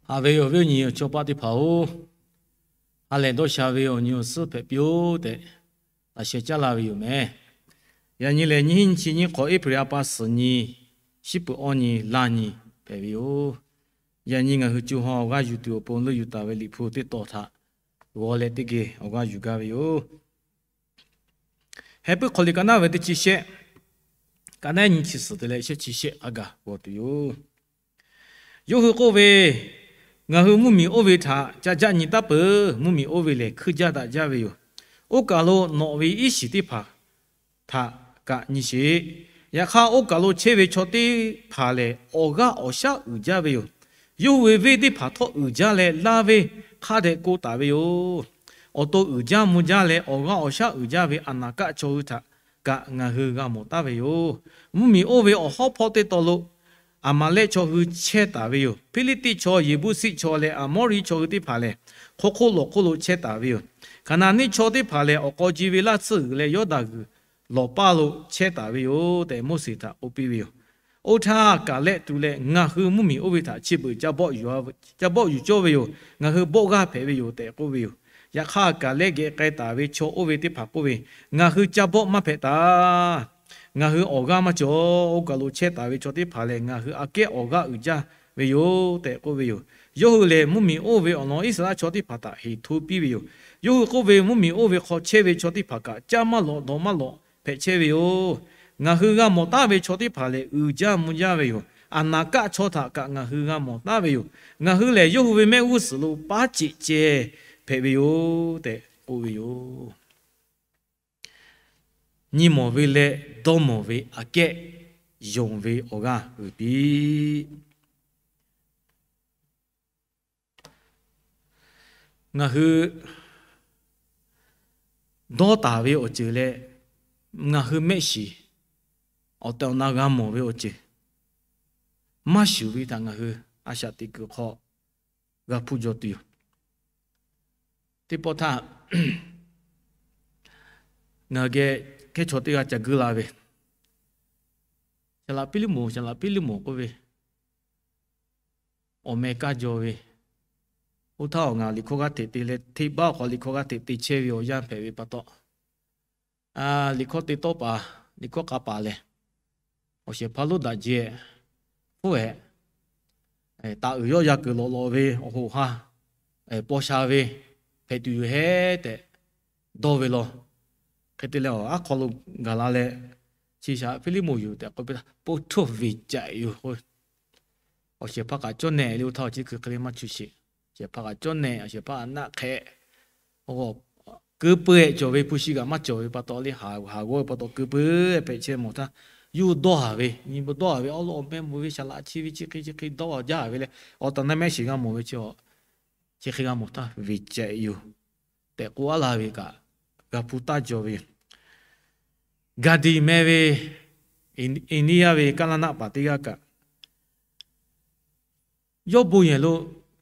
Haꞈ ve awˬ viˉ awˬ nyi awˬ chawˇ paˆ teˇ hpaˍ-oˬ, ha lehˬ dawˇ sha ve awˬ nyi awˬ suhˉ hpehꞈ piˇ-oˆ tehꞈ, laꞈ sheh caˉ la ve yoˬ mehˍ. Yaꞈ nyi lehˬ, nyiˇ hinˉ nyiˇ chi nyiˇ hk'awꞈ April a pa suhˍ nyi, shiˉ peuˬ awˇ nyi laˇ nyi hpehꞈ ve yoˬ. Yaꞈ nyi ngaˬ hui co ha awˬ g'aˇ yuˬ tuˬ awˬ pon leuˆ yuˬ taˍ ve Liꞈ hpu teˇ tawn htaꞈ g'aw leh teˇ geh awˬ g'aˇ yuˬ gaˇ ve yoˬ. Heh puiˉ hk'aw liꞈ ka naˉ ve teˇ chi shehˆ, ka naˉ nyi chi suhˍ te leh shehˆ chi shehˆ hk'a gaˬ g'aw tuˬ yoˬ. Yawˇ hui k'oˆ ve, Ngaˬ hui mvuhˇmiˬ oˇ ve htaꞈ ca jaˆ nyi taˉ peuˬ. Mvuhˇmiˬ oˇ ve lehˬ hkuiˇ jaˇ daꞈ jaˇ ve yoˬ. Oˇ kaˬ lo nawꞈ ve iˉ shiˍ teˇ hpaˍ htaꞈ kaꞈ nyi sheˍ. Yaꞈ hk'aˇ, oˇ kaˬ lo chehˇ ve chaw teˇ hpaˍ lehˬ, awˬ g'aˇ awˬ shaˉ uiˍ jaˇ ve yoˬ. Yawˇ hui ve venˇ teˇ hpaˍ htawˇ uiˍ jaˇ leh, laˇ venˇ hk'aˇ dehꞈ ko taˍ ve yoˬ. Awˬ to uiˍ jaˇ mvuh jaˇ leh, awˬ g'aˇ awˬ shaˉ uiˍ jaˇ ve Aˍnaˍkaˆ chaw hui htaꞈ kaꞈ ngaˬ hui g'a mawˬ taˉ ve yoˬ. Mvuhˇmiˬ oˇ ve awˬ hawˉ hpawˇ teˇ tawn lo Aˍmaˍlehˆ chaw hui chehˇ taˍ ve yoˬ. Hpiˇliˇtiˆ chaw, Yeˍbuˇsiˆ chaw leh Aˍmawˇriˆ chaw hui teˇ hpaˍ lehˬ, hk'oˆ hk'oˆ lawˬ hk'oˆ lo chehˇ taˍ ve yoˬ. Hkaˍnanˍniˆ chaw teˇ hpaˍ lehˬ, awˬ k'aw ji ve laˇ tsuhˇ g'uiˬ leh Yawˇdanˍ g'uiˬ lawˬ paˇ lo chehˇ taˍ ve yoˬ tehꞈ, Moˉseˍ htaꞈ k'oˆ piˇ ve yoˬ. Oˇ htaˇ, Kaˍlehˆ tu leh, Ngaˬ hui mvuhˇmiˬ oˇ ve htaꞈ chi beuꞈ ca bawˆ yuˬ cawˇ ve yoˬ. Ngaˬ hui bawˆ g'aˇ hpehꞈ ve yoˬ tehꞈ k'oˆ ve yoˬ. Yaꞈ hk'aˇ, Kaˍlehˆ geh k'ai taˍ ve chaw oˇ ve teˇ hpaˍ k'oˆ ve, Ngaˬ hui ca bawˆ maˇ hpehꞈ taˍ. Ngaˬ hui awˬ g'aˇ maˇ cawˬ. Oˇ kaˬ lo chehˇ taˍ ve chaw teˇ hpaˍ lehˬ, ngaˬ hui aꞈ kehˉ awˬ g'aˇ uiˍ jaˇ ve yoˬ tehꞈ k'oˆ ve yoˬ. Yawˇ hui lehˬ, mvuhˇmiˬ oˇ ve awˬ lawn Iˉsaˍreˍlaˆ chaw teˇ hpaˍ htaꞈ heˍ hto piˇ ve yoˬ. Yawˇ hui k'oˆ ve, Mvuhˇmiˬ oˇ ve hk'aw chehˇ ve chaw teˇ hpaˍ kaꞈ caˇ maˇ lawꞈ dawˬ maˇ lawꞈ hpehꞈ chehˇ ve yoˬ. Ngaˬ hui g'a mawˬ taˉ ve chaw teˇ hpaˍ lehˬ, uiˍ jaˇ mvuh jaˇ ve yoˬ. Aˍnaˍkaˆ chaw htaꞈ kaꞈ ngaˬ hui g'a mawˬ taˉ ve yoˬ. Ngaˬ hui lehˬ, yawˇ hui ve mehˆ g'uˇ suhˍ lo paˉ ceꞈ ceh hpehꞈ ve yoˬ tehꞈ k'oˆ ve yoˬ. Nyi mawˬ ve leh dawˇ mawˬ ve aꞈ kehˉ yonˍ ve awˬ g'aˇ g'uiˬ piˇ. Ngaˬ hui dawˇ taˍ ve awˬ ceuˬ leh, ngaˬ hui mehˆ shiˍ awˬ tehˬ awˬ na g'a mawˬ ve awˬ ceuˬ maˇ shuˍ ve htaꞈ ngaˬ hui a shaꞈ teꞈ kuiˬ hk'aw g'a hpuˇ jaw tuˬ yoˬ. Teˇ pawˆ htaˇ, ngaˬ geh hkehˉ chaw teˇ g'aˇ ca guiˇ la ve, Saˍ laꞈ piˇ liˇ moˍ, saˍ laꞈ piˇ liˇ moˍ k'oˆ ve, awˬ meh kaˇ jaw ve. Oˇ htaˇ awˬ ngaˬ liꞈ hkawˇ g'aˇ hteꞈ te leh, hteꞈ baˆ awˬ hk'aw liꞈ hkawˇ g'aˇ hteꞈ te chehˇ ve awˬ yanˇ hpehꞈ ve pa taw, liꞈ hkawˇ te tawˆ paˍ, liꞈ hkawˇ k'a paˍ lehˬ, awˬ shehˍ hpaˇ lonˉ daꞈ jehˬ hpfuhˇ ehˍ, taˍ uiˍ yawˇ yaˇ kuiˬ lawꞈ lawꞈ ve awˬ hoꞈ ha paw sha ve hpehꞈ tuˬ yoˬ hehˉ tehꞈ dawˇ ve law. Hk'e te leh, aˉ hk'aw lo gaˬ la leh, chi shaꞈ Hpiˇliˇmonˍ yoˬ tehꞈ k'oˆ piˇ htaˇ, po htuˇ ve caꞈ yoˬ k'o, awˬ shehˍ hpaˇ kaꞈ cawˇ nehˬ le, oˇ htaˇ awˬ chi hkui hk'e le maˇ chu sheˍ. Shehˍ hpaˇ kaꞈ cawˇ nehˬ, awˬ shehˍ hpaˇ kaꞈ naˆ hk'ehꞈ, keu peu-eˬ cawˬ ve hpu shi kaꞈ maˇ cawˬ ve pa taw le, haˍ g'awˇ ve pa taw keu peu-eˬ hpehꞈ chehˇ mawˬ htaˇ, yawˇ dawˇ haˍ ve, nyi ma dawˇ haˍ ve, awˉ lawˉ awˬ meh mvuh ve, shaˍ laꞈ chi ve chi hk'e chi hk'e dawˇ jaˇ ve leh, awˬ tehˬ awˬ na mehˆ shiˍ g'a mawˬ ve chi, chi hk'e g'a mawˬ htaˇ ve caꞈ yoˬ tehꞈ k'oˆ a laˇ ve kaꞈ, g'a hpu taˇ jaw ve yoˬ. Gaˍdiˍ meh ve India ve kaˇ laˇ naˆ paˍ teˇ g'aˇ kaꞈ, yawˇ bon yehˬ lo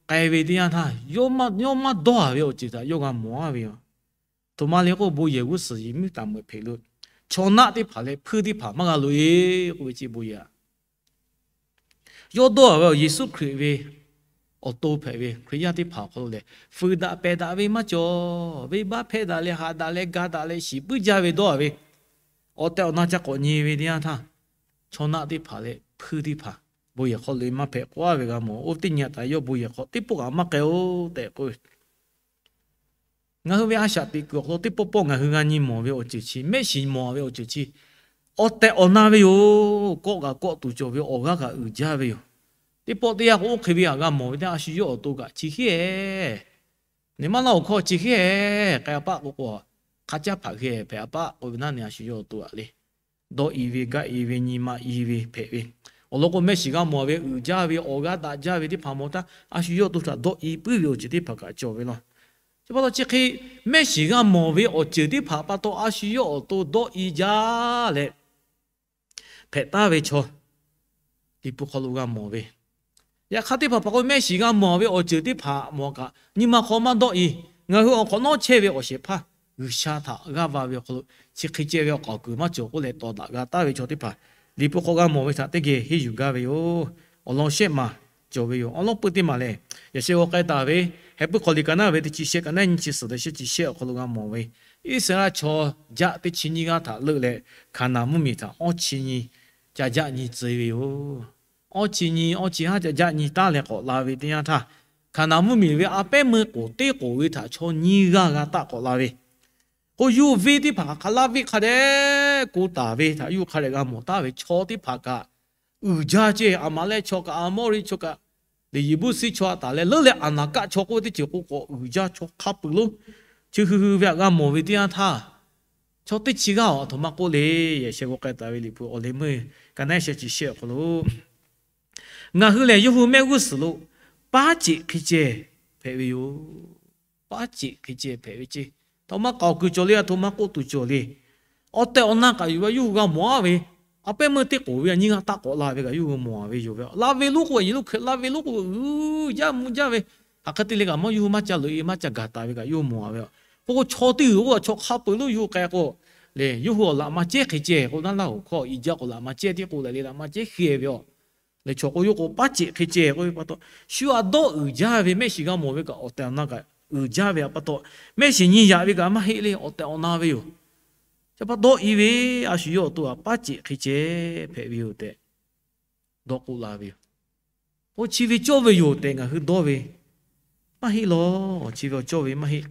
k'ai ve teˇ yanˇ htaˇ, yawˇ maˇ dawˇ haˍ ve awˬ ceuˬ htaꞈ yawˇ g'a mawˬ a ve yoˬ. Htoꞈ ma le k'o, bon yehˬ g'uˇ suhˍ yiˍ miˇ taˍ meuꞈ hpeꞈ lo, chaw naˆ teˇ hpaˍ leh hpuiˇ teˇ hpaˍ maˇ g'a loꞈ e k'oˆ ve chi bon yehˬ a. Yawˇ dawˇ haˍ ve awˬ Yeˍsuˆ Hkriꞈ ve awˬ to hpehꞈ ve Hkriꞈ yaˇ teˇ hpaˍ awˬ hk'aw lo lehˬ, fuiˍ daꞈ pehˬ daꞈ ve maˇ cawˬ. Venˇbaˆ hpehˇ daꞈ leh haꞈ daꞈ leh ga daꞈ leh shiˍ puiˉ jaˇ ve dawˇ haˍ ve, awˬ tehˬ awˬ na ca k'awꞈ nyi ve teˇ yanˇ htaˇ, chaw naˆ teˇ hpaˍ leh hpuiˇ teˇ hpaˍ bon yehˬ hk'aw loꞈ e maˇ hpehꞈ k'oˆ a ve g'a mawˬ. Oˇ teˇ nyi htaꞈ yawˇ bon yehˬ hk'aw teˇ pawˆ kaꞈ maˇ k'ai-o tehꞈ k'oˆ ve. Ngaˬ hui ve a shaꞈ teꞈ kuiˬ awˬ hk'aw lo teˇ pawˆ pawˆ ngaˬ hui g'a nyi mawˬ ve awˬ ceuˬ chi, mehˆ shiˍ mawˬ ve awˬ ceuˬ chi, awˬ tehˬ awˬ na ve yoˬ. Kawˆ kaꞈ kawˆ tuˬ cawˬ ve, awˬ g'aˇ kaꞈ uiˍ jaˇ ve yoˬ. Teˇ pawˆ teˇ yanˇ k'o, oˇ hk'e ve htaꞈ g'a mawˬ ve teˇ yanˇ, a shu yawˇ awˬ to kaꞈ chi hk'e e, neˬ maˇ laˇ awˬ hkawˇ chi hk'e e, k'ai a paˆ k'o k'o, hk'a caˇ hpaꞈ hk'e hpehꞈ a paˆ k'oˆ ve naˉ neˬ, a shu yawˇ awˬ to aꞈ le dawˇ i ve, gaˆ i ve, nyi ma i ve hpehꞈ ve, awˬ lawn k'o, mehˆ shiˍ g'a mawˬ ve uiˍ jaˇ ve, awˬ g'aˇ daꞈ jaˇ ve teˇ hpaˍ mawˬ htaˇ, a shu yawˇ awˬ to htaꞈ dawˇ i puiˉ ve awˬ ceuˬ teˇ hpaˍ kaꞈ cawˬ ve law. Chi pa taw chi hk'e, mehˆ shiˍ g'a mawˬ ve awˬ ceuˬ teˇ hpaˍ pa taw a shu yawˇ awˬ to dawˇ i jaˇ leh hpehꞈ taˍ ve chaw, Liꞈ hpu hk'aw lo g'a mawˬ ve. Yaꞈ hk'aˇ, teˇ hpaˍ hpaˍ k'o, mehˆ shiˍ g'a mawˬ ve awˬ ceuˬ teˇ hpaˍ mawˬ kaꞈ, nyi ma hk'aw maˇ dawˇ i. Ngaˬ hui awˬ hk'awꞈ nawˉ chehˇ ve awˬ shehˍ hpaˇ G'uiˬsha htaꞈ g'aˇ va ve awˬ hk'aw lo, chi hk'e ceh ve awˬ k'aoˍ kuiˬ maˇ cawˬ k'oˆ leh tawˍ daꞈ g'a taˍ ve chaw teˇ hpaˍ, Liꞈ hpu hk'aw g'a mawˬ ve htaꞈ teˇ geh henˇ yuˬ gaˇ ve yoˬ. Awˬ lawn shehˆ maˬ cawˬ ve yoˬ. Awˬ lawn pui teˇ maˬ lehˬ, yaꞈ sheh g'aw k'ai taˍ ve, Heh puiˉ hk'aw liꞈ ka naˉ ve teˇ chi shehˆ, ka naˉ nyiˇ chi suhˍ leh shehˆ chi shehˆ awˬ hk'aw lo g'a mawˬ ve, Iˉsaˍreˍlaˆ chaw jaˆ teˇ chi nyiˇ g'aˇ htaꞈ leuˆ leh, Hkaˍnanˍ mvuhˇmiˬ htaꞈ awˇ chi nyi ca jaˆ nyi tcuh ve yoˬ. Awˇ chi nyi, awˇ chi haˉ ca jaˆ nyi taˉ leh k'awꞈ la ve teˇ yanˇ htaˇ, Hkaˍnanˍ mvuhˇmiˬ ve a pehˉ meuˇ k'oˍ teˇ k'oˍ ve htaꞈ chaw nyiˇ g'aˇ g'a taˆ k'awꞈ la ve, k'o, yawˇ hui venˇ teˇ hpaˍ hk'aˬ hk'e laˇ venˇ hk'a dehꞈ ko taˍ ve htaꞈ yawˇ hui hk'a dehꞈ g'a mawˬ taˍ ve, chaw teˇ hpaˍ kaꞈ uiˍ jaˇ ceˇ. Aˍmaˍlehˆ chaw kaꞈ, Aˍmawˇriˆ chaw kaꞈ, lehˬ Yeˍbuˇsiˆ chaw a taˍ leh leuˉ leh Aˍnaˍkaˆ chaw k'oˆ ve teˇ ceuˬ k'o k'awꞈ uiˍ jaˇ, chaw hk'a peuˬ lonˉ. Chi hui hui ve htaꞈ g'a mawˬ ve teˇ yanˇ htaˇ, chaw teˇ chi g'aˇ awˬ htoꞈ ma k'oˆ le. Yaꞈ sheh g'aw k'ai taˍ ve Liꞈ hpu awˬ leh meuˇ ka naˉ shehˆ chi shehˆ awˬ hk'aw lo, Ngaˬ hui lehˬ yawˇ hui mehˆ g'uˇ suhˍ lo paˉ ceꞈ hk'e ceh hpehꞈ ve yoˬ. Paˉ ceꞈ hk'e ceh hpehꞈ ve ceˇ. Htoꞈ ma k'aoˍ kuiˬ cawˬ le, a htoꞈ ma k'oˆ tuˬ cawˬ le. Awˬ tehˬ awˬ na kaꞈ yuˬ ve yawˇ hui g'a mawˬ a ve, a pehˉ meuˇ teˇ k'oˍ ve a nyiˇ g'aˇ taˆ k'awꞈ la ve kaꞈ yawˇ hui mawˬ a ve yoˬ ve. La ve lonˉ k'o, a yehˬ lonˉ hk'e la ve lonˉ k'o, uiˍ jaˇ mvuh jaˇ ve, hk'aˬ hk'e te le kaꞈ maˇ yawˇ hui maˇ ca loꞈ e maˇ ca gaˬ taˍ ve kaꞈ yawˇ hui mawˬ a ve. K'o k'o, chaw teˇ g'uiˬ k'o, chaw hk'a peuˬ lonˉ yawˇ hui k'ai k'o, lehˬ yawˇ hui awˬ laꞈ ma cehˉ hk'e ceh k'o, naˉ laˇ hoꞈ hkawˇ i jaˇ k'o, laꞈ ma cehˉ tiˉ k'o la le, laꞈ ma cehˉ hk'e ve a. Lehˬ chaw k'o yawˇ k'o paˉ ceꞈ hk'e ceh k'oˆ ve pa taw, shu a dawˇ uiˍ jaˇ ve, mehˆ shiˍ g'a mawˬ ve kaꞈ awˬ tehˬ awˬ na kaꞈ uiˍ jaˇ ve a pa taw, mehˆ shiˍ nyi yaꞈ ve kaꞈ maˇ heˆ le, awˬ tehˬ awˬ na ve yoˬ. Chi pa dawˇ i ve, a shu yawˇ awˬ to a paˉ ceꞈ hk'e ceh hpehꞈ ve yoˬ tehꞈ dawˇ k'oˆ la ve yoˬ. Oˇ chi ve cawˇ ve yoˬ tehꞈ ngaˬ hui dawˇ ve maˇ heˆ law. Chi ve awˬ cawˇ ve maˇ heˆ.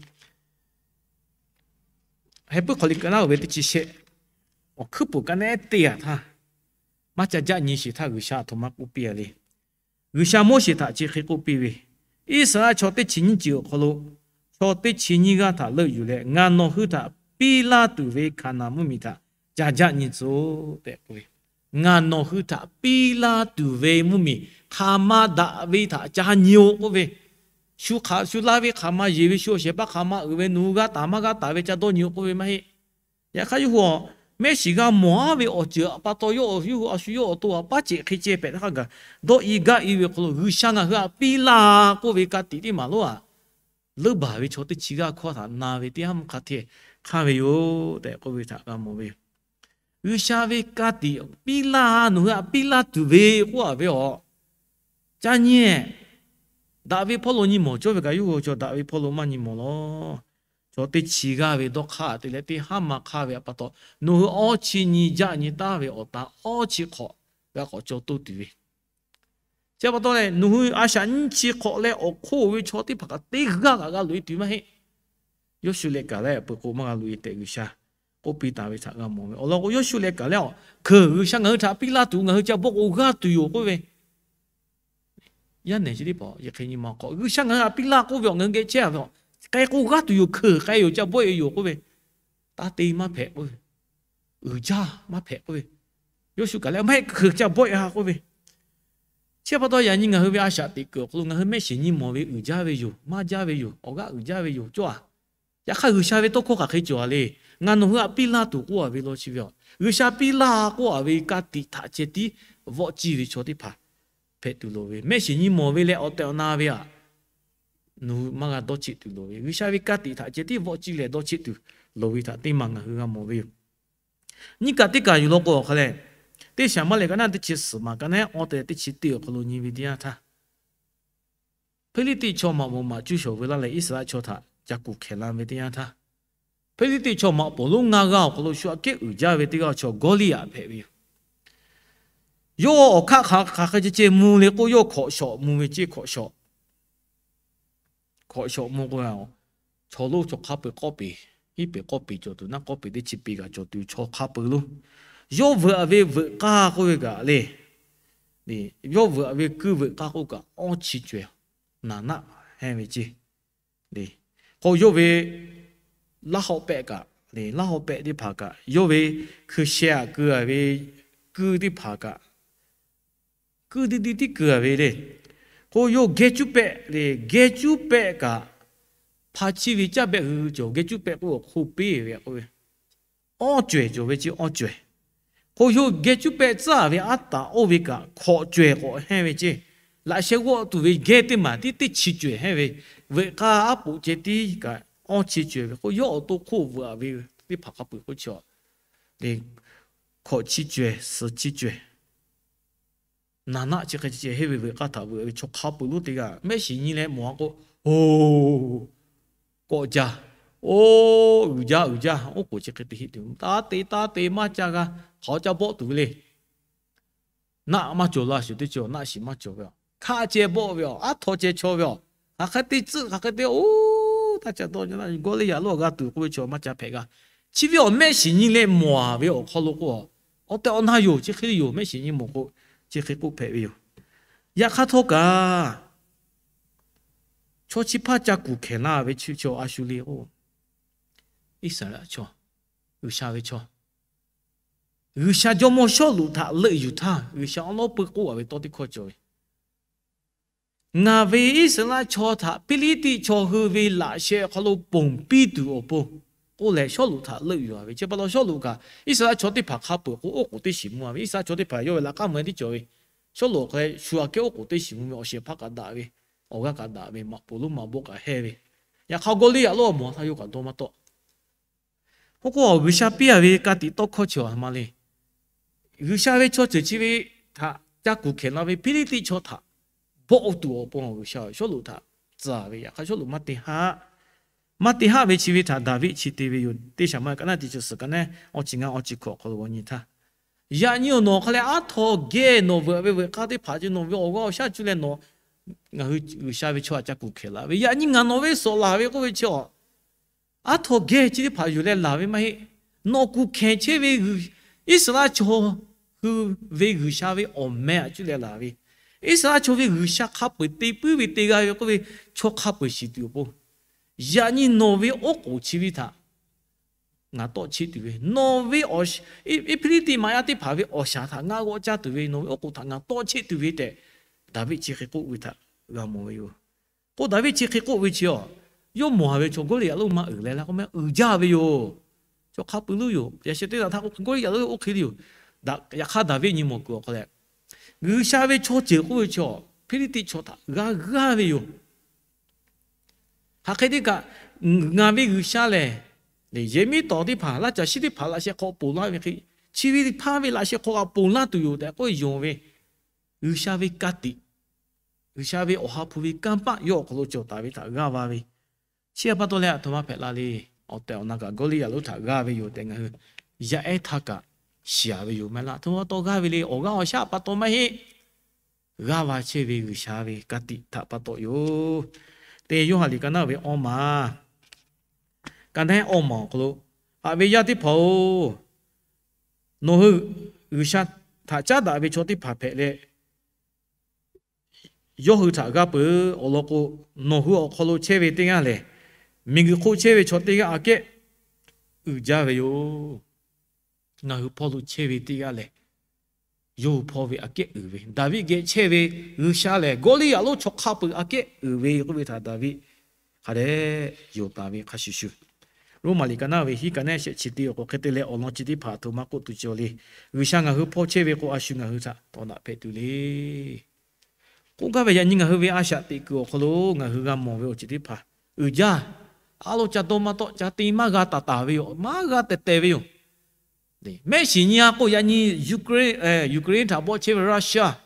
Heh puiˉ hk'aw liꞈ ka naˉ ve teˇ chi shehˆ, awˬ hkuiˉ puˍ ka naˉ teˇ yanˇ htaˇ, maˇ ca jaˆ nyi sheˍ htaˇ G'uiˬsha a htoꞈ ma k'oˆ piˇ a le. G'uiˬsha Moˉseˍ htaꞈ chi hk'e k'oˆ piˇ ve, Iˉsaˍreˍlaˆ chaw teˇ chi nyiˇ ceuˬ awˬ hk'aw lo chaw teˇ chi nyiˇ g'aˇ htaꞈ leuˆ yuˬ leh, ngaˬ nawˬ hui htaꞈ piˇ laˇ tuˬ ve Hkaˍnanˍ mvuhˇmiˬ htaꞈ ca jaˆ nyi tcuh tehꞈ k'oˆ ve. Ngaˬ nawˬ hui htaꞈ piˇ laˇ tuˬ ve mvuhˇmiˬ, hk'aˬ ma daꞈ ve htaꞈ ca nyi-o k'oˆ ve, shu hk'aˬ shu laˇ ve hk'aˬ ma yeˬ ve, shu awˬ shehˍ hpaˇ hk'aˬ ma uiˍ ve, nawˬ hui g'a taˍ maˇ g'a taˍ ve ca dawˇ nyi-o k'oˆ ve maˇ heˆ. Yaꞈ hk'aˇ yawˇ hui a mehˆ shiˍ g'a mawˬ a ve awˬ ceuˬ a pa taw, yawˇ yawˇ hui a shu yawˇ awˬ to a paˉ ceꞈ hk'e ceh hpehꞈ htaˇ kaꞈ dawˇ i gaˇ i ve awˬ hk'aw lo, G'uiˬsha ngaˬ hui htaꞈ piˇ laˇ k'oˆ ve ka tiꞈ teˇ maˬ lonˉ a, leuˉ baˬ ve chaw teˇ chi g'aˇ hkawˇ htaꞈ na ve teˇ haˉ mvuhˇ hk'a hteˇ hk'anˇ ve yoˬ tehꞈ k'oˆ ve htaꞈ g'a mawˬ ve yoˬ. G'uiˬsha ve ka tiꞈ piˇ laˇ, nawˬ hui htaꞈ piˇ laˇ tuˬ ve k'oˆ a ve a, ca nyi daꞈ ve hpawˇ lo nyi mawˬ cawˇ ve kaꞈ yawˇ hui chaw daꞈ ve hpawˇ lo maˇ nyi mawˬ law. Chaw teˇ chi g'aˇ ve dawˇ hk'aˇ te leh teˇ haˉ ma hk'aˇ ve a pa taw, nawˬ hui awˇ chi nyi jaˆ nyi taˉ ve awˬ ta awˇ chi hk'awꞈ g'a k'awꞈ caw toˇ tuˬ ve, chi pa taw leh nawˬ hui a shaꞈ nyiˇ chi hk'awꞈ leh awˬ hk'oˆ ve chaw teˇ hpaˍ kaꞈ teˇ g'aˇ kaꞈ g'a loꞈ e tuˬ maˇ heˆ. Yawˇshuˆ leh Kaˍlehˇ peuˬ k'o maˇ g'a loꞈ e tehꞈ G'uiˬsha k'oˆ piˇ taˍ ve htaꞈ g'a mawˬ ve. Awˬ lawn k'o, Yawˇshuˆ leh Kaˍlehˇ a, hkeuꞈ, G'uiˬsha ngaˬ hui htaꞈ piˇ laˇ tuˬ, ngaˬ hui ca bawˆ k'o g'aˇ tuˬ yoˬ k'oˆ ve, yaˇ nehˬ chi teˇ hpaˍ yeˬ hk'e nyi ma k'awꞈ, G'uiˬsha ngaˬ hui htaꞈ piˇ laˇ k'oˆ ve awˬ ngaˬ hui geh chehˇ a ve a, k'ai k'o g'aˇ tuˬ yoˬ, hkeuꞈ k'ai yoˬ, ca bawˆ e yoˬ k'oˆ ve, taˇ te maˇ hpehꞈ k'oˆ ve, uiˍ jaˇ maˇ hpehꞈ k'oˆ ve, Yawˇshuˆ Kaˍlehˇ maˇ heˆ, hkeuꞈ ca bawˆ e ha k'oˆ ve, chi pa taw yaꞈ nyi ngaˬ hui ve a shaꞈ teꞈ kuiˬ awˬ hk'aw lo ngaˬ hui mehˆ shiˍ nyi mawˬ ve uiˍ jaˇ ve yoˬ, maˇ jaˇ ve yoˬ, awˬ g'aˇ uiˍ jaˇ ve yoˬ cawˇ a. Yaꞈ hk'aˇ G'uiˬsha ve tawˇ hkawˇ hk'aˬ hk'e cawˬ a le. Ngaˬ nawˬ hui htaꞈ piˇ laˇ tuˬ k'oˆ a ve law chi ve a, G'uiˬsha piˇ laˇ k'oˆ a ve ka tiꞈ htaꞈ ceh tiˉ vawˆ ciˇ ve chaw teˇ hpaˍ hpehꞈ tuˬ loˍ ve, mehˆ shiˍ nyi mawˬ ve leh awˬ tehˬ awˬ na ve a, nawˬ hui maˇ g'a dawˇ cheˆ tuˬ loˍ ve, G'uiˬsha ve ka tiꞈ htaꞈ ceh tiˉ vawˆ ciˇ leh dawˇ cheˆ tuˬ loˍ ve htaꞈ teˇ maˬ ngaˬ hui g'a mawˬ ve yoˬ. Nyiˇ kaꞈ teˇ kaꞈ yuˬ law k'o awˬ hk'a leh, teˇ Saˍmaˍriˆ ka naˉ teˇ chi suhˍ maˬ ka naˉ awˇ te teˇ chi teˇ awˬ hk'aw lo nyi ve teˇ yanˇ htaˇ, Hpiˇliˇtiˆ chaw maꞈ poˍ maꞈ cuˇ shawˍ veu laˇ leh Iˉsaˍreˍlaˆ chaw htaꞈ ca kuˬ hkehˬ la ve teˇ yanˇ htaˇ, Hpiˇliˇtiˆ chaw maꞈ poˍ lonˉ ngaˇ g'aˇ awˬ hk'aw lo shu aꞈ kehˉ uiˍ jaˇ ve teˇ g'aˇ chaw Gawˇliˇyaꞈ hpehꞈ ve yoˬ. Yawˇ awˬ hk'aˆ hk'aˬ hk'aˬ hk'e ceh ceh mvuh le k'o, yawˇ hkawꞈ shawˍ mvuh ve ceˇ, hkawꞈ shawˍ, hkawꞈ shawˍ mvuh k'o, chaw lonˉ chaw hk'a peu-eˬ k'awˇ peˍ, hiˉ peˍ k'awˇ peˍ cawˬ tuˬ, naˆ k'awˇ peˍ teˇ chi peˍ kaꞈ cawˬ tuˬ chaw hk'a peu-eˬ lonˉ, yawˇ veuꞈ ve veuꞈ k'aˇ k'oˆ ve kaꞈ le, yawˇ veuꞈ ve kuiˇ veuꞈ k'aˇ k'oˆ kaꞈ awˇ chi cawehˬ naˍ naˆ hehnˇ ve ceˇ. K'o yawˇ ve laˇ hawˆ pehˆ kaꞈ, laˇ hawˆ pehˆ teˇ hpaˍ kaꞈ, yawˇ ve hkui sheh aꞈ keu a ve kuiˇ teˇ hpaˍ kaꞈ, kuiˇ diˇ diˇ tiˉ keu a ve le. K'o yawˇ geh cuˉ pehˆ le, geh cuˉ pehˆ kaꞈ, hpa chiˇ ve caˇ behˆ hui cawˬ, geh cuˉ pehˆ k'oˆ awˬ hk'oˆ peˇ ve k'oˆ ve, awˇ cawehˬ cawˬ ve ceˇ, awˇ cawehˬ. K'o yawˇ geh cuˉ pehˆ tcuhˉ ve aˉ taˍ oˇ ve kaꞈ hkawꞈ cawehˬ k'awꞈ hehnˇ ve ceˇ. Laꞈ sheh g'awˆ tuˬ ve geh teˇ maˬ tiˉ teˇ chi cawehˬ hehnˇ ve, veuꞈ k'aˇ aˉ poꞈ ceh tiˉ kaꞈ awˇ chi cawehˬ ve k'o, yawˇ awˬ to hk'oˆ veuꞈ ve teˇ hpaˍ hk'a peu-eˬ k'oˆ chi a, hkawꞈ chi cawehˬ, suhˍ chi cawehˬ naˍ naˆ chi hk'e ceh ceh henˇ ve veuꞈ k'aˇ htaꞈ veuꞈ ve chaw hk'a peuˬ lonˉ teˇ g'aˇ mehˆ shiˍ nyi leh mawˬ a k'o, oˬ, k'awꞈ jaˇ, oˇ, uiˍ jaˇ uiˍ jaˇ, oˉ k'oˍ chi hk'e te heˆ tuˬ, taˇ te taˇ te maˇ ca g'a, hk'aˬ ca bawˆ tuˬ ve le. Naˆ maˇ cawˬ la shuˍ teˇ cawˬ, naˆ shiˍ maˇ cawˬ ve a, hkaˆ ceh bawˆ ve a, aˉ htaw ceh chaw ve a, hk'aˬ hk'e te tcuhˆ hk'aˬ hk'e te, oˇ, taˇ ca dawˇ, Gawˇliˇyaꞈ lonˉ g'a tuˬ k'oˆ ve chaw maˇ ca hpehꞈ g'a. Chi ve awˬ mehˆ shiˍ nyi leh mawˬ a ve awˬ hk'aw lo k'o, awˬ tehˬ awˬ na yoˬ, chi hk'e le yoˬ, mehˆ shiˍ nyi mawˬ k'o, chi hk'e k'oˆ hpehꞈ ve yoˬ. Yaꞈ hk'aˇ htawˇ kaꞈ, chaw chi hpaˇ ca kuˬ hkehˬ laˇ ve chi chaw a shu le k'o, Iˉsaˍreˍlaˆ chaw, G'uiˬsha ve chaw, G'uiˬsha jawˇmawˇ Sawˉluꞈ htaꞈ leuˆ yuˬ htaˇ, G'uiˬsha awˉ lawˉ peu k'oˆ a ve tawˇ teˇ hkawˇ cawˬ ve, Ngaˬ ve Iˉsaˍreˍlaˆ chaw htaꞈ Hpiˇliˇtiˆ chaw hui ve laꞈ sheh awˬ hk'aw lo ponˬ piˇ tuˬ awˬ pon k'oˆ leh, Sawˉluꞈ htaꞈ leuˆ yuˬ a ve. Chi pa taw Sawˉluꞈ kaꞈ Iˉsaˍreˍlaˆ chaw teˇ hpaˍ hk'a peuˬ k'o, oˉ k'oˍ teˇ shiˍ mvuh a ve. Iˉsaˍreˍlaˆ chaw teˇ hpaˍ yawˇ ve laꞈ k'aˉ mvuh teˇ cawˬ ve, Sawˉluꞈ awˬ hk'aw lo shu aꞈ kehˉ oˉ k'oˍ teˇ shiˍ mvuh ve, awˬ shehˍ hpaˇ kaꞈ daꞈ ve, awˬ g'aˇ kaꞈ daꞈ ve, maꞈ poˍ lonˉ maꞈ bawˆ kaꞈ hehˇ ve, yaꞈ hk'aˇ Gawˇliˇyaꞈ lonˉ awˬ moˍ htaˇ yawˇ kaꞈ dawˇ maˇ tawˆ. Oˇ k'o, G'uiˬsha piˇ a ve ka tiꞈ tawˇ hkawˇ chi a htoꞈ ma le. G'uiˬsha ve chaw ceuˬ chi ve htaꞈ ca kuˬ hkehˬ la ve Hpiˇliˇtiˆ chaw htaꞈ bawˆ tuˬ awˬ pon G'uiˬsha Sawˉluꞈ htaꞈ tcuh ve, yaꞈ hk'aˇ Sawˉluꞈ maˇ te haˆ. Maˇ te haˆ ve chi ve htaꞈ Daˍviˆ chi te ve yoˬ. Teˇ Saˍmuˍaˍ ka naˆ teˇ chi suhˍ ka naˆ awˇ chi ngaˇ awˇ chi hkawꞈ awˬ hk'aw lo g'a nyi htaˇ, yaꞈ nyi awˬ nawˬ hk'a leh aˉ htaw geh nawˬ veuꞈ ve veuꞈ k'aˇ teˇ hpaˍ ceh nawˬ ve awˬ g'aˇ awˬ shaˉ cuˇ leh nawˬ ngaˬ hui G'uiˬsha ve chaw htaꞈ ca kuˬ hkehˬ la ve, yaꞈ nyi ngaˬ nawˬ ve suhˍ laˬ ve k'oˆ ve chi a, aˉ htaw geh chi teˇ hpaˍ yuˬ leh laˬ ve maˇ heˆ. Nawˬ kuˬ hkehˬ chehˇ ve Iˉsaˍreˍlaˆ chaw hui ve G'uiˬsha ve awˬ meh htaꞈ cuˇ leh laˬ ve, Iˉsaˍreˍlaˆ chaw ve G'uiˬsha hk'a peu-eˬ te puiˉ ve te g'a ve k'oˆ ve chaw hk'a peu-eˬ shiˍ tuˬ awˬ pon, yaꞈ nyi nawˬ ve oˉ k'oˍ chi ve htaꞈ ngaˬ tawˆ cheˆ tuˬ ve, nawˬ ve Hpiˇliˇtiˆ maꞈ yaˇ teˇ hpaˍ ve awˬ shaˍ htaꞈ ngaˬ g'awˆ caˇ tuˬ ve, nawˬ ve oˉ k'oˍ htaꞈ ngaˬ tawˆ cheˆ tuˬ ve tehꞈ, Daˍviˆ chi hk'e k'oˆ ve htaꞈ g'a mawˬ ve yoˬ. K'o Daˍviˆ chi hk'e k'oˆ ve chi a, yawˇ mawˬ a ve chaw Gawˇliˇyaꞈ lonˉ maˇ uiˍ leh la k'o, maˇ uiˍ jaˇ ve yoˬ. Chaw hk'a pui lonˉ yoˬ. Yaꞈ sheh teˇ naꞈ htaˇ k'o Gawˇliˇyaꞈ lonˉ oˇ hk'e le yoˬ. Daꞈ yaꞈ hk'aˇ Daˍviˆ nyi mawˬ kuiˬ awˬ hk'aw leh, G'uiˬsha ve chaw ceuˬ k'oˆ ve chi a, Hpiˇliˇtiˆ chaw htaꞈ g'a g'aˇ ve yoˬ. Hk'aˬ hk'e te kaꞈ, ngaˬ ve G'uiˬsha lehˬ, yehˬ miˉ tawˍ teˇ hpaˍ, laˇ caˬ shiˉ teˇ hpaˍ laꞈ sheh hk'aw ponˬ laˇ ve hk'e, chi ve hpaˇ ve laꞈ sheh hk'aw kaꞈ ponˬ laˇ tuˬ yoˬ tehꞈ k'oˆ ve yonˍ ve, G'uiˬsha ve ka tiꞈ, G'uiˬsha ve Awˬ ha hpu ve kanˇ paˆ yawˇ awˬ hk'aw lo cawˬ taˍ ve htaꞈ g'aˇ va ve, chi pa taw leh aˬ htoꞈ ma hpehꞈ la le. Awˬ tehˬ awˬ na kaꞈ Gawˇliˇyaꞈ lonˉ htaꞈ g'aˇ ve yoˬ tehꞈ ngaˬ hui yaˇ ehˉ htaˇ kaꞈ shiˍ a ve yoˬ. Maˇ heˆ laˇ, aˬ htoꞈ ma pa taw g'aˇ ve le. Awˬ g'aˇ awˬ shaˉ pa taw maˇ heˆ. G'aˇ va chehˇ ve G'uiˬsha ve ka tiꞈ htaꞈ pa taw yoˬ. Teˇ Yoˇhanˬ liꞈ ka naˆ ve awˇ maˬ, ka naˆ awˇ maˬ awˬ hk'aw lo, Haꞈ ve yaˇ teˇ hpaˍ-oˬ, nawˬ hui G'uiˬsha htaꞈ caˉ daꞈ ve chaw teˇ hpaˍ hpehꞈ leh, yawˇ hui htaꞈ g'aˇ peuˬ. Awˬ lawn k'o, nawˬ hui awˬ hk'aw lo chehˇ ve teˇ g'aˇ lehˬ, miˬguiˬ hk'oˆ chehˇ ve chaw teˇ g'aˇ aꞈ kehˉ uiˍ jaˇ ve yoˬ. Ngaˬ hui hpawˇ lo chehˇ ve teˇ g'aˇ lehˬ, yawˇ hui hpawˇ ve aꞈ kehˉ uiˍ ve, Daˍviˆ geh chehˇ ve G'uiˬsha lehˬ, Gawˇliˇyaꞈ lonˉ chaw hk'a peuˬ aꞈ kehˉ uiˍ ve k'oˆ ve htaꞈ Daˍviˆ hk'a dehꞈ yonˍ taˍ ve hk'a shuˍ shuˍ, Roˉmaꞈ liꞈ ka naˆ ve hiˉ ka naˆ shehˆ chi teˇ awˬ hk'aw hk'e te leh awˬ lawn chi teˇ hpaˍ aˬ htoꞈ ma k'oˆ tuˬ cawˬ le. G'uiˬsha ngaˬ hui hpawˇ chehˇ ve k'o, a shu ngaˬ hui htaꞈ tawˍ daꞈ hpehꞈ tuˬ le. K'oˆ gaˇ ve, yaꞈ nyi ngaˬ hui ve a shaꞈ teꞈ kuiˬ awˬ hk'aw lo ngaˬ hui g'a mawˬ ve awˬ ceuˬ teˇ hpaˍ uiˍ jaˇ. A lo ca dawˇ maˇ tawˆ, ca te maˇ g'a taˍ taˍ ve yoˬ. Maˇ g'a tehˬ tehˬ ve yoˬ. Mehˆ shiˍ nyi a k'o, yaꞈ nyi Ukraine htaꞈ bawˆ chehˇ ve Russia,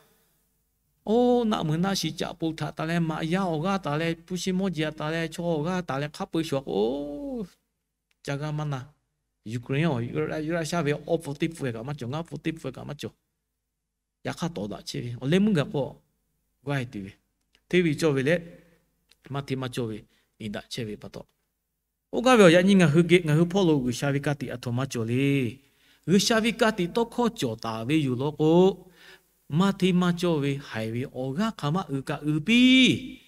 oˇ naˆ meuˍ naˆ shiˍ caꞈ poˬ htaꞈ taˍ leh, maꞈ yaˇ awˬ g'aˇ taˍ leh, hpu shi mawˇ jeˬ taˍ leh, chaw awˬ g'aˇ taˍ leh, hk'a peu shuˍ a k'o, ca g'aˇ maˇ na. Ukraine awˬ, Russia ve awˇ pfuhˇ teˇ pfuhˇ kaꞈ maˇ cawˬ, ngaˇ pfuhˇ teˇ pfuhˇ kaꞈ maˇ cawˬ. Yaꞈ hk'aˇ tawˍ daꞈ chehˇ ve awˬ leh meuˇ gaˬ k'o, g'aˇ e tuˬ ve, hteˇ ve cawˇ ve leh maˇ hteˇ maˇ cawˇ ve, iˍ daꞈ chehˇ ve pa taw, oˇ gaˇ ve awˬ yaꞈ nyi ngaˬ hui geh ngaˬ hui hpawˇ lo G'uiˬsha ve ka tiꞈ aˬ htoꞈ ma cawˬ le. G'uiˬsha ve ka tiꞈ tawˇ hkawˇ cawˬ taˍ ve yoˬ law k'o, maˇ hteˇ maˇ cawˇ ve haiˬ ve awˬ g'aˇ hk'aˬ ma uiˍ kaꞈ uiˍ piˇ.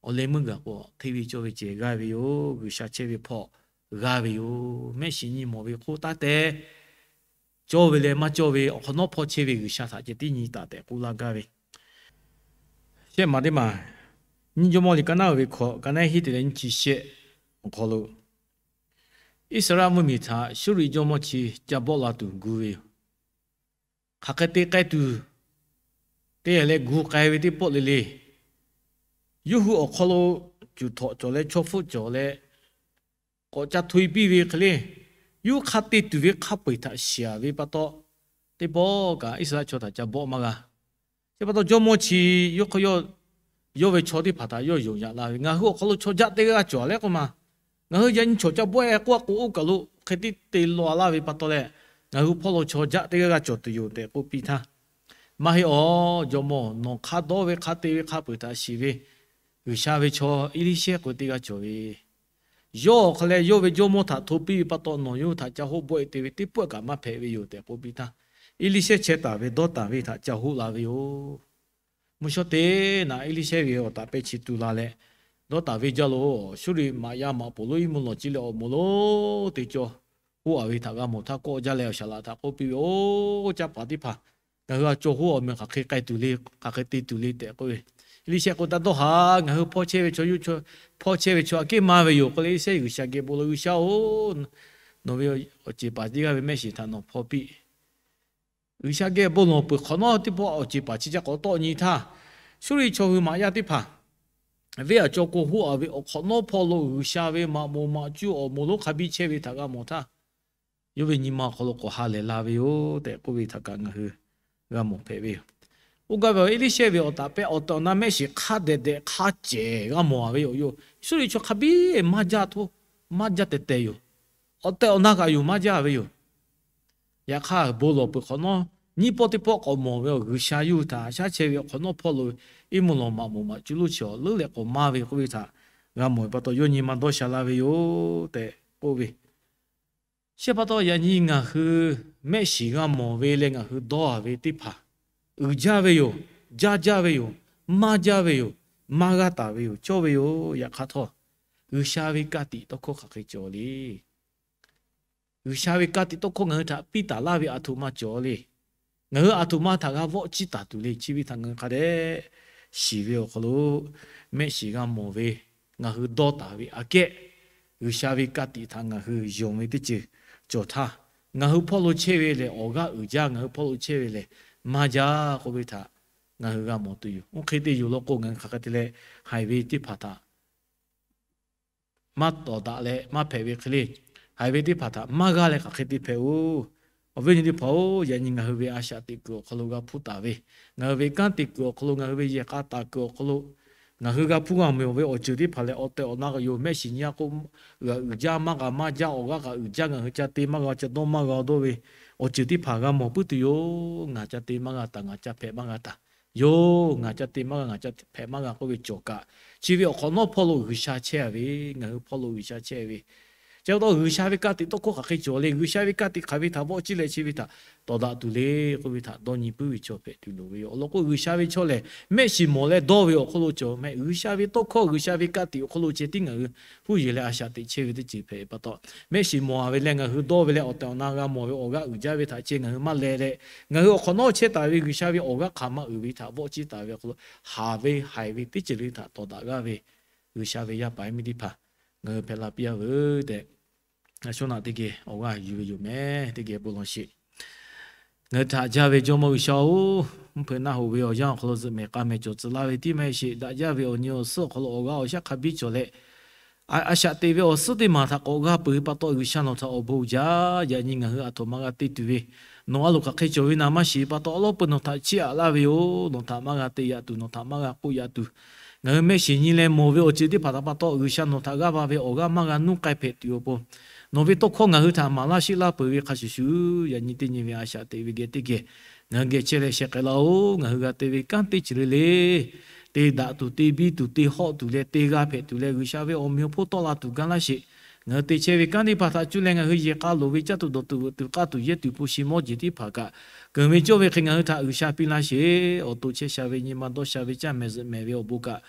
Awˬ leh meuˇ gaˬ k'o, hteˇ ve cawˇ ve ceh g'aˇ ve yoˬ. G'uiˬsha chehˇ ve hpawˇ g'aˇ ve yoˬ. Mehˆ shiˍ nyi mawˬ ve hk'oˆ taˇ te, cawˇ ve leh maˇ cawˇ ve awˬ hk'awꞈ nawˉ hpawˇ chehˇ ve G'uiˬsha htaꞈ ceh tiˉ nyi taˍ tehꞈ k'oˆ laˇ gaˇ ve. Shehˆ maˬ teˇ maˬ, nyiˇ Jawˇmawˇ liꞈ ka naˆ ve hkawꞈ, ka naˆ hiˉ te leh nyiˇ chi shehˆ awˬ hk'aw lo, Iˉsaˍreˍlaˆ mvuhˇmiˬ htaꞈ Suˇriˆ jawˇmawˇ chi ca bawˆ la tuˬ gu ve yoˬ. Hk'aˬ hk'e te k'ai tuˬ te leh gu k'ai ve teˇ pawˆ le le, yawˇ hui awˬ hk'aw lo cuˬ htawꞈ cawˬ leh chaw hpfuhˆ cawˬ leh k'awꞈ ca hto e piˇ ve hk'e le, yawˇ hui hk'a te tuˬ ve hk'a peu-eˬ htaꞈ shiˍ ve pa taw, teˇ pawˆ kaꞈ Iˉsaˍreˍlaˆ chaw htaꞈ ca bawˆ maˇ g'a. Chi pa taw jawˇmawˇ chi yawˇ hk'aw yawˇ, yawˇ ve chaw teˇ hpaˍ htaꞈ yawˇ yonˍ yaꞈ la ve, ngaˬ hui awˬ hk'aw lo chaw jaˆ teˇ g'aˇ g'aˇ cawˬ leh k'oˆ ma, ngaˬ hui yaꞈ nyi chaw caˇ bawehˇ k'oˆ a k'o oˇ kaˬ lo hk'e tiˉ te law laˇ ve pa taw leh, ngaˬ hui hpawˇ lo chaw jaˆ teˇ g'aˇ g'aˇ cawˬ tuˬ yoˬ tehꞈ k'oˆ piˇ htaˇ, Maˇ heˆ awˬ jawˇmawˇ, nawˬ hk'a dawˇ ve hk'a te ve hk'a peuˬ htaꞈ shiˍ ve G'uiˬsha ve chaw Eˇliˇshehˇ k'oˆ ve teˇ g'aˇ cawˬ ve, yawˇ awˬ hk'a leh yawˇ ve jawˇmawˇ htaꞈ hto piˇ ve pa taw nawˬ yawˇ hui htaꞈ ca hoˆ bawˆ e te ve teˇ pawˆ kaꞈ maˇ hpehꞈ ve yoˬ tehꞈ k'oˆ piˇ htaˇ, Eˇliˇshehˇ chehˇ taˍ ve dawˇ taˍ ve htaꞈ ca hoˆ la ve yoˬ. Mvuhˇ shawˉ teˇ naꞈ Eˇliˇshehˇ ve awˬ taˍ pehˇ chi tu la leh, dawˇ taˍ ve jaˇ lo, Suˇriˆ maꞈ yaˇ maꞈ poˍ lonˉ iˉ mvuhˇ lawˬ ciˇ leh awˬ moˍ lonˉ te cawˇ hoˆ a ve htaꞈ g'a mawˬ htaˇ kawˆ jaˇ leh awˬ shaˍ laꞈ htaꞈ k'oˆ piˇ ve, Oˇ, caˇ paˍ teˇ hpaˍ, ngaˬ hui a cawˇ hoˆ awˬ meh hk'aˬ hk'e k'ai tuˬ le, hk'aˬ hk'e te tuˬ le tehꞈ k'oˆ ve. Eˇliˇshehˇ k'oˆ taˇ, Dawˇ haˍ, ngaˬ hui hpawˇ chehˇ ve chaw yawˇ, hpawˇ chehˇ ve chaw aꞈ kehˉ maˇ ve yoˬ k'oˆ leh, Eˇliˇshehˇ G'uiˬsha geh bon lawˬ, G'uiˬsha-oˬ, nawˬ ve awˬ ceˬ paˍ teˇ g'aˇ ve mehˆ shiˍ htaꞈ nawˬ hpaw piˇ. G'uiˬsha geh bon lawˬ peuˬ hk'awꞈ nawˉ teˇ pawˆ awˬ ceˬ paˍ chi ca k'awꞈ tawˆ nyi htaˇ, Suˇriˆ chaw hui maꞈ yaˇ teˇ hpaˍ venˇ a cawˇ k'o hoˆ a ve awˬ hk'awꞈ nawˉ hpawˇ lo G'uiˬsha ve maꞈ moˍ maꞈ cuˇ awˬ moˍ lonˉ hk'a biˇ chehˇ ve htaꞈ g'a mawˬ htaˇ, yawˇ ve nyi ma awˬ hk'aw lo k'awꞈ ha lehˬ la ve yoˬ tehꞈ k'oˆ ve htaꞈ kaꞈ ngaˬ hui g'a mawˬ hpehꞈ ve yoˬ. Oˇ gaˇ ve Eˇliˇshehˇ ve awˬ taˍ pehˇ awˬ tehˬ awˬ na mehˆ shiˍ hk'a dehꞈ dehꞈ hk'a cehˬ g'a mawˬ a ve yoˬ. Suˇriˆ chaw hk'a biˇ maˇ jaˇ htoˇ, maˇ jaˇ tehˬ tehˬ yoˬ. Awˬ tehˬ awˬ na kaꞈ yoˬ maˇ jaˇ ve yoˬ. Yaꞈ hk'aˇ bon lawˬ peuˬ hk'awꞈ nawˉ nyiˇ pawˆ teˇ pawˆ k'awꞈ mawˬ ve awˬ G'uiˬsha yawˇ hui htaꞈ shaˉ chehˇ ve awˬ hk'awꞈ nawˉ hpawˇ lo ve iˉ mvuhˇ lawˬ maꞈ moˍ maꞈ cuˇ lonˉ chi awˬ leuˉ leh k'awꞈ maˇ ve k'oˆ ve htaꞈ g'a mawˬ ve pa taw, yawˇ nyi ma dawˇ sha la ve yoˬ tehꞈ k'oˆ ve. Chi pa taw, yaꞈ nyi ngaˬ hui mehˆ shiˍ g'a mawˬ ve leh ngaˬ hui dawˇ a ve teˇ hpaˍ uiˍ jaˇ ve yoˬ, jaˇ jaˇ ve yoˬ, maˇ jaˇ ve yoˬ, maˇ g'a taˍ ve yoˬ, cawˇ ve yoˬ. Yaꞈ hk'aˇ htawˇ, G'uiˬsha ve ka tiꞈ tawˇ hkawˇ hk'aˬ hk'e cawˬ le. G'uiˬsha ve ka tiꞈ tawˇ hkawˇ ngaˬ hui htaꞈ piˇ taˍ laˇ ve aˬ htoꞈ ma cawˬ le. Ngaˬ hui aˬ htoꞈ ma htaꞈ g'a vawˆ ciˇ taˍ tuˬ le. Chi ve htaꞈ ngaˬ hui hk'a dehꞈ shiˍ ve awˬ hk'aw lo, mehˆ shiˍ g'a mawˬ ve ngaˬ hui dawˇ taˍ ve aꞈ kehˉ, G'uiˬsha ve ka tiꞈ htaꞈ ngaˬ hui yonˍ ve teˇ ceuˬ cawˬ htaˇ, ngaˬ hui hpawˇ lo chehˇ ve lehˬ awˬ g'aˇ uiˍ jaˇ, ngaˬ hui hpawˇ lo chehˇ ve lehˬ maˇ jaˇ k'oˆ ve htaꞈ ngaˬ hui g'a mawˬ tuˬ yoˬ. Oˇ hk'e te yoˬ law k'o, ngaˬ hui hk'aˬ hk'e te leh haiˬ ve teˇ hpaˍ htaꞈ maˇ tawˍ daꞈ leh maˇ hpehꞈ ve hk'e le. Haiˬ ve teˇ hpaˍ htaꞈ maˇ g'aˇ leh hk'aˬ hk'e te hpehꞈ-oˬ. Awˬ viˉ awˬ nyi teˇ hpaˍ-oˬ, yaꞈ nyi ngaˬ hui ve a shaꞈ teꞈ kuiˬ awˬ hk'aw lo g'a hpuˇ taˍ ve, ngaˬ hui ve kanˉ te kuiˬ awˬ hk'aw lo, ngaˬ hui ve yehˬ k'a taˍ kuiˬ awˬ hk'aw lo, ngaˬ hui g'a hpuˇ g'a mawˬ ve awˬ ceuˬ teˇ hpaˍ lehˬ, awˬ tehˬ awˬ na kaꞈ yoˬ. Mehˆ shiˍ nyi a k'o, g'aꞈ uiˍ jaˇ maˇ g'a maˇ jaˇ, awˬ g'aˇ kaꞈ uiˍ jaˇ, ngaˬ hui ca te maˇ g'a ca dawˇ maˇ g'a dawˇ ve awˬ ceuˬ teˇ hpaˍ g'a mawˬ puiˉ tuˬ yoˬ. Ngaˬ ca te maˇ g'a taˍ, ngaˬ ca hpehꞈ maˇ g'a taˍ yoˬ. Ngaˬ ca te maˇ g'a, ngaˬ ca hpehꞈ maˇ g'a k'oˆ ve cawˬ kaꞈ, chi ve awˬ hk'awꞈ nawˉ hpawˇ lo G'uiˬsha chehˇ a ve, ngaˬ hui hpawˇ lo G'uiˬsha chehˇ ve, chi pa taw G'uiˬsha ve ka tiꞈ tawˇ hkawˇ hk'aˬ hk'e cawˬ le. G'uiˬsha ve ka tiꞈ hk'aˬ ve htaꞈ vawˆ ciˇ leh chi ve htaꞈ tawˍ daꞈ tuˬ le k'oˆ ve htaꞈ dawˇ nyi puiˉ ve chaw hpehꞈ tuˬ loˍ ve yoˬ. Awˬ lawn k'o, G'uiˬsha ve chaw lehˬ mehˆ shiˍ mawˬ leh dawˇ ve awˬ hk'aw lo cawˬ meh. G'uiˬsha ve tawˇ hkawˇ, G'uiˬsha ve ka tiꞈ awˬ hk'aw lo ceh tiˉ ngaˬ hui huˉ yeˬ leh a shaꞈ teꞈ chehˇ ve teˇ ceuˬ hpehꞈ pa taw, mehˆ shiˍ mawˬ a ve leh ngaˬ hui dawˇ ve leh awˬ tehˬ awˬ na g'a mawˬ ve awˬ g'aˇ uiˍ jaˇ ve htaꞈ ceh ngaˬ hui maˇ leh leh, ngaˬ hui awˬ hk'awꞈ nawˉ chehˇ taˍ ve G'uiˬsha ve awˬ g'aˇ hk'aˬ maˇ uiˍ ve htaꞈ vawˆ ciˇ taˍ ve awˬ hk'aw lo, haˍ ve haiˬ ve teˇ ceuˬ le htaꞈ tawˍ daꞈ g'aˇ ve G'uiˬsha ve yaˇ paˍ yaˇ miˇ teˇ hpaˍ ngaˬ hui hpehꞈ la piˇ a veuˬ tehꞈ, a shu naꞈ teˇ geh awˬ g'aˇ yuˬ ve yoˬ meh. Teˇ geh bon lawˬ sheˍ. Ngaˬ hui htaꞈ jaˇ ve Jawˇmawˇ G'uiˬsha-oˬ, mvuhˇ hpeuꞈ naˆ hoꞈ ve awˬ yanˇ awˬ hk'aw lo zuhꞈ mehˍ k'a mehˍ cawˬ tcuh laˇ ve tiˉ maˇ heˆ sheˍ. Daꞈ jaˇ ve awˬ nyi awˬ suhˉ awˬ hk'aw lo awˬ g'aˇ awˬ shaˉ hk'a biˇ cawˬ leh, a shaꞈ teꞈ ve awˬ suhˉ teˇ maˬ htaꞈ k'awꞈ g'aˇ peuˬ ve pa taw, G'uiˬsha nawˬ htaꞈ awˬ bon jaˇ. Yaꞈ nyi ngaˬ hui aˬ htoꞈ ma g'a te tuˬ ve, nawˬ a loˍ hk'aˬ hk'e cawˬ ve naˍ maˇ shiˍ pa taw, awˉ lawˉ peu nawˬ htaꞈ chiˇ aꞈ laˇ ve yoˬ. Nawˬ htaꞈ maˇ g'a te yaꞈ tuˬ, nawˬ htaꞈ maˇ g'a k'oˆ yaꞈ tuˬ, ngaˬ hui mehˆ shiˍ nyi leh mawˬ ve awˬ ceuˬ teˇ hpaˍ htaꞈ pa taw, G'uiˬsha nawˬ htaꞈ g'aˇ va ve awˬ g'aˇ maˇ g'a nuˇ k'ai hpehꞈ tuˬ awˬ pon, nawˬ ve tawˇ hkawˇ ngaˬ hui htaꞈ maˍ laˇ sheˆ laˇ peuˬ ve hk'a shuˍ shuˍ, yaꞈ nyi teˇ nyi ve a shaꞈ teꞈ ve geh teˇ geh ngaˬ hui geh chehˇ leh sheh k'ai laˇ-oˬ. Ngaˬ hui g'a te ve kanˉ teˇ ceuˬ le le, te daꞈ tuˬ, te biˇ tuˬ, te hawˆ tuˬ leh te g'a hpehꞈ tuˬ leh G'uiˬsha ve awˬ meꞈ awˬ hponˇ tawˆ la tuˬ ga laˇ sheˍ. Ngaˬ hui te chehˇ ve kanˉ teˇ hpaˍ htaꞈ cuˇ leh ngaˬ hui yehˬ k'a loˍ ve caˇ tuˬ dawˬ tuˬ veuꞈ tuˬ k'aˇ tuˬ yehˇ tuˬ hpu shi mawˇ jeˬ teˇ hpaˍ kaꞈ, keunˍ ve cawˇ ve hk'e ngaˬ hui htaꞈ G'uiˬsha piˇ laˇ sheˍ. Awˬ to chehˇ sha ve nyi ma dawˇ sha ve caˇ mehˍ zuhꞈ mehˍ ve awˬ bon kaꞈ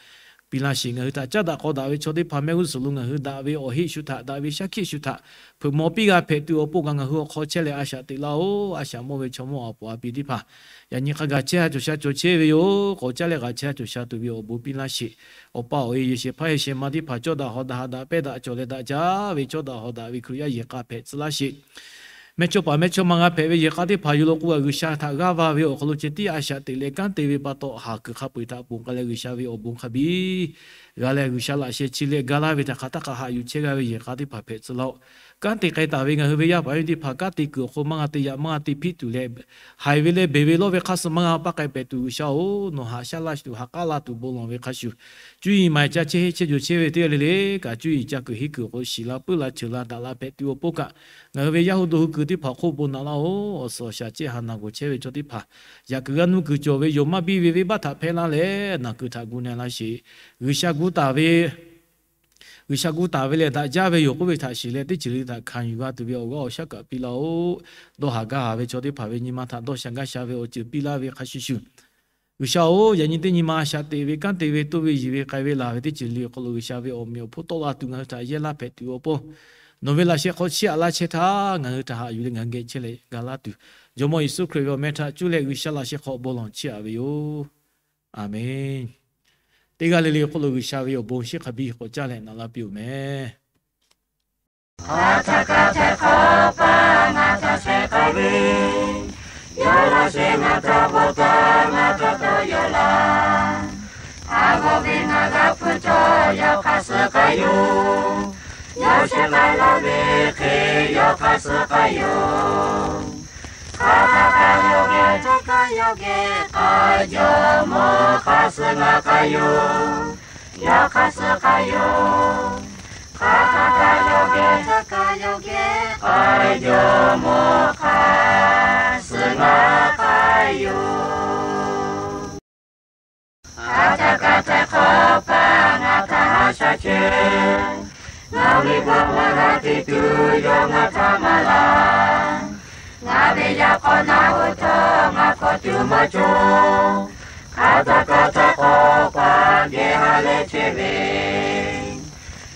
piˇ laˇ sheˍ. Ngaˬ hui htaꞈ caˉ daꞈ k'aw daꞈ ve chaw teˇ hpaˍ mehˆ g'uˇ suhˍ lo ngaˬ hui daꞈ ve awˬ heˆ shu htaꞈ, daꞈ ve shaˉ hkiˆ shu htaꞈ hpeuꞈ maw piˇ g'a hpehꞈ tuˬ awˬ pon kaꞈ ngaˬ hui awˬ hk'aw chehˇ leh a shaꞈ teꞈ laˇ-oˬ. A shaꞈ mawˇ ve chaw mawˇ a poˍ a pi teˇ hpaˍ, yaꞈ nyi hk'a gaˬ chehˇ ha cawˬ sha cawˬ chehˇ ve yoˬ. K'awꞈ caˉ leh g'a chehˇ ha cawˬ sha tuˬ ve awˬ bon piˇ laˇ sheˍ. Awˬ pa awˬ e yehˬ shehˍ hpaˇ yehˬ shehˍ ma teˇ hpaˍ cawˇ daꞈ hawˍ daꞈ ha daꞈ pehˇ daꞈ cawˬ leh daꞈ jaˇ ve cawˇ daꞈ hawˍ daꞈ ve Hkriꞈ yaˇ yehˬ k'a hpehꞈ tcuh laˇ sheˍ. Mehˇ chawˇ paˍ mehˇ chawˇ ma g'a hpehꞈ ve yehˬ k'a teˇ hpaˍ yoˬ law k'o, G'uiˬsha htaꞈ g'aˇ va ve awˬ hk'aw lo ceh tiˉ a shaꞈ teꞈ leh kanˉ te ve pa taw, haˍ kuiˬ hk'a peu-eˬ htaꞈ ponˬ k'ai leh G'uiˬsha ve awˬ bon hk'a biˇ g'a leh, G'uiˬsha laꞈ sheh chi leh ga laˇ ve htaꞈ hk'aˬ htaˇ hk'a haꞈ yuˬ chehˇ g'a ve yehˬ k'a teˇ hpaˍ hpehꞈ tcuh laˇ-oˆ. kanˉ te k'ai taˍ ve ngaˬ hui ve yaˇ paˍ yaˇ miˇ teˇ hpaˍ kanˉ te kuiˬ awˬ hk'aw maˇ g'a te yaꞈ maˇ g'a te hpiˆ tuˬ leh, haiˬ ve leh beˬ ve lawˇ ve hk'aˇ suh maˇ g'a paˆ k'ai pehˍ tuˬ G'uiˬsha-oˬ, nawˬ haꞈ shaˉ laˇ tuˬ ha k'aˉ laˇ tuˬ bon lawˬ ve hk'a shuˍ, cuˇ yiˍ maiˍ ca chehˇ heˆ chehˇ jawˬ chehˇ ve teˇ g'aˇ le le kaꞈ, cuˇ yiˍ ca kuiˬ henˇ kuiˬ awˬ hk'aw lo shiˍ la puiˉ la ceuˬ la daꞈ la hpehꞈ tuˬ awˬ pon kaꞈ, ngaˬ hui ve yaˇ hu do hui kuiˬ teˇ hpaˍ hk'oˆ bon naꞈ laˇ-oˬ. Awˬ suhˍ awˬ shaˍ cehˇ ha naˬ gawˬ chehˇ ve chaw teˇ hpaˍ, yaꞈ kuiˬ g'a nuˇ kuiˬ cawˬ ve yoˬ maˇ biˇ ve venˇbaˆ htaꞈ hpehˇ laˇ leh naˬ kuiˬ htaꞈ gu na laˇ sheˍ. G'uiˬsha gu taˍ ve G'uiˬsha gu taˍ ve lehˬ daꞈ jaˇ ve yoˬ k'oˆ ve htaꞈ shiˍ leh, teˇ ceuˬ le htaꞈ hkanˍ yuˬ g'a tuˬ ve awˬ g'aˇ awˬ shaˉ kaꞈ piˇ laˇ-oˆ. Dawˇ haˍ gaˇ haˍ ve chaw teˇ hpaˍ ve nyi ma htaꞈ dawˇ sha gaˇ sha ve awˬ ceuˬ piˇ laˇ ve hk'a shuˍ shuˍ, G'uiˬsha-oˬ, yaꞈ nyi teˇ nyi ma shaꞈ teꞈ ve kanˉ te ve toˇ ve yiˬ ve k'ai ve laˬ ve teˇ ceuˬ le awˬ hk'aw lo G'uiˬsha ve awˬ meꞈ awˬ hponˇ tawˆ la tuˬ ngaˬ hui htaꞈ yehˇ laˇ hpehꞈ tuˬ awˬ pon, nawˬ ve laꞈ sheh hk'aw chiˇ aꞈ laˇ chehˇ htaˇ, ngaˬ hui htaꞈ haꞈ yuˬ leh ngaˬ hui geh chehˇ leh ga laˇ tuˬ, Jawˇmawˇ Yeˍsuˆ Hkriꞈ ve awˬ meh htaꞈ cuˇ leh G'uiˬsha laꞈ sheh hk'aw bon lawˬ chiˇ aꞈ ve yoˬ. Aˍmenˍ. Teˇ g'aˇ le le awˬ hk'aw lo G'uiˬsha ve awˬ bon shinˉ hk'a biˇ k'awꞈ caˇ leh naꞈ laˇ piˇ-oˬ meh. Hk'aˬ htaꞈ kaꞈ htehꞈ hk'awꞈ paˇ ngaˬ htaꞈ shehˍ k'ai ve, yawˇ laꞈ sheh ngaˬ htaꞈ bvuhꞈ taˍ ngaˬ htaꞈ tawˇ yaw laˇ. Aˬ g'awˬ ve ngaˬ g'a hpfuhˇ cawˬ yawˇ hk'aˇ suh k'ai yoˬ. Yawˇ shehˍ k'ai laˇ ve hk'e yawˇ hk'aˇ suh k'ai yoˬ. Hk'aˬ htaꞈ kaꞈ yawˇ geh htaˇ kaꞈ yawˇ geh k'ai, Jawˇmawˇ hk'aˇ suh ngaˬ k'ai yoˬ. Yawˇ hk'aˇ suh k'ai yoˬ. Hk'aˬ htaꞈ kaꞈ yawˇ geh htaˇ kaꞈ yawˇ geh k'ai, Jawˇmawˇ hk'aˇ suh ngaˬ k'ai yoˬ. Hk'aˬ htaꞈ kaꞈ htehꞈ hk'awꞈ paˇ ngaˬ htaꞈ haꞈ shaˉ chehˇ. Ngaˬ ve bon maˇ g'a te tuˬ yawˇ ngaˬ htaꞈ maˍ laˇ. Ngaˬ ve yaꞈ k'aw naˆ hoꞈ htawˇ ngaˬ hk'awꞈ tuˬ maˇ cawˬ. Hk'aˬ htaꞈ kaꞈ htehꞈ hk'awꞈ paˇ geh ha leh chehˇ ve,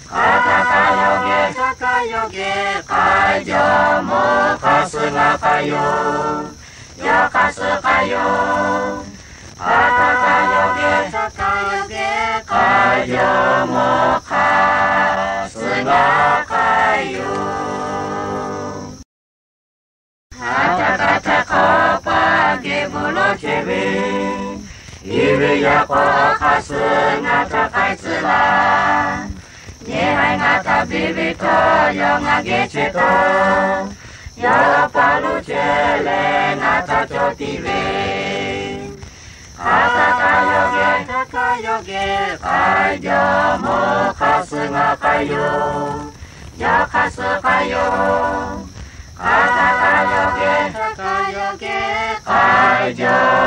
hk'aˬ htaꞈ kaꞈ yawˇ geh htaˇ kaꞈ yawˇ geh k'ai, Jawˇmawˇ hk'aˇ suh ngaˬ k'ai yoˬ. Yawˇ hk'aˇ suh k'ai yoˬ. Hk'aˬ htaꞈ kaꞈ yawˇ geh htaˇ kaꞈ yawˇ geh k'ai, Jawˇmawˇ hk'aˇ suh ngaˬ k'ai yoˬ. Hk'aˬ htaꞈ kaꞈ htehꞈ hk'awꞈ paˇ geh bon lawˬ chehˇ ve, i ve yaꞈ k'aw hk'aˇ suh ngaˬ htaꞈ k'ai tcuh laˇ. Neˇ haiˬ ngaˬ htaꞈ biˇ ve htawˇ yawˇ ngaˬ geh chehˇ taˍ. Yawˇ pa lo chehˇ leh ngaˬ htaꞈ cawˬ tiˍ ve, hk'aˬ htaꞈ kaꞈ yawˇ geh htaˇ kaꞈ yawˇ geh k'ai, Jawˇmawˇ hk'aˇ suh ngaˬ k'ai yoˬ. Yawˇ hk'aˇ suh k'ai yoˬ. Hk'aˬ htaꞈ kaꞈ yawˇ geh htaˇ kaꞈ yawˇ geh k'ai, Jawˇ